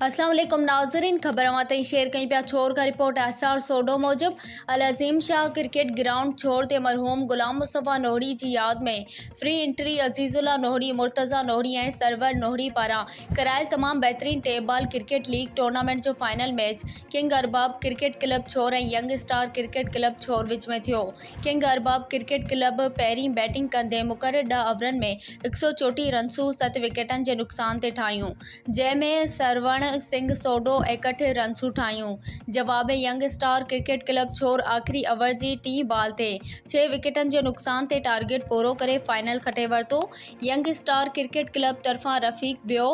اسلام عليڪم ناظرين خبر اوهان تائين شيئر ڪيون پيا ڇور کان رپورٽ ايس آر سوڍو موجب العظيم شاهه ڪرڪيٽ گرائونڊ ڇور تي مرحوم غلام مصطفيٰ نوحڙي جي ياد ۾ فري انٽري عزيز الله نوحڙي مرتضيٰ نوحڙي ۽ سرور نوحڙي پاران ڪرايل تمام بهترين tape ball cricket league tournament جو final match king Arbab cricket club Chhor ۽ young star cricket club Chhor وچ ۾ ٿيو ڪنگ ارباب ڪرڪيٽ ڪلب پهرين بيٽنگ ڪندي مقرر 10 اوورن ۾ 134 رنسون ست وڪيٽن جي نقصان تي ٺاهيون جنهن ۾ سروڻ سنگهه سوڍو 61 رنسون ٺاهيون. جواب ۾ young star cricket club Chhor آخري اوور جي ٽين بال تي ڇهه وڪيٽن جي نقصان تي ٽارگيٽ پورو ڪري فائنل کٽي ورتو. ينگ اسٽار ڪرڪيٽ ڪلب طرفان رفيق ڀيو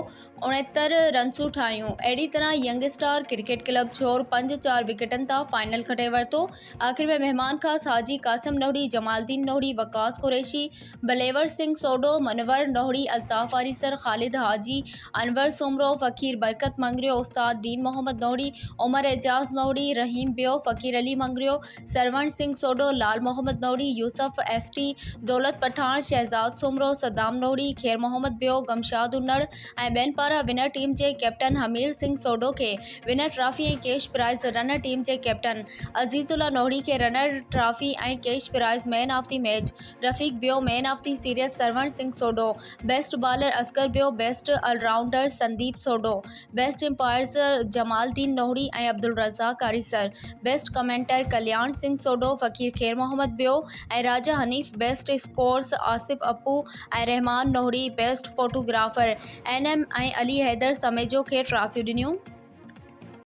69 رنسون ٺاهيون. اهڙي طرح young star cricket club Chhor پنج چار وڪيٽن تان فائنل کٽي ورتو. آخر ۾ مهمان خاص حاجي قاسم نوحڙي، جمال الدين نوحڙي، وقاص قريشي، بليور سنگهه سوڍو، منور نوحڙي، الطاف آريسر، خالد حاجي، انور سومرو، فقير برڪت مڱريو، استاد دين محمد نوحڙي، عمر اعجاز نوحڙي، رحيم ڀيو، فقير علي مڱريو، سروڻ سنگهه سوڍو، لال محمد نوحڙي، يوسف ايس ٽي، دولت پٺاڻ، شهزاد سومرو، صدام نوحڙي، خير محمد ڀيو، گمشاد انڙ ۽ ٻين پاران ونر ٽيم جي ڪئپٽن حمير سنگهه سوڍو کي winner trophy ۽ cash prize, runner team جي ڪئپٽن عزيز الله نوحڙي کي runner trophy ۽ cash prize, man of the match Rafiq Bhio man of the series Sarwan Singh Sodho best bowler Asghar Bhio best all rounder Sandeep Sodho best umpires Jamal Uddin Nohri ۽ Abdul Razzaq Arisar best commentator Kalyan Singh Sodho Faqir Khair Muhammad Bhio ۽ Raja Hanif best scorers Asif Appu ۽ Rehman Nohri best photographer N M ۽ Ali Haider Samejo کي ٽرافيون ڏنيون.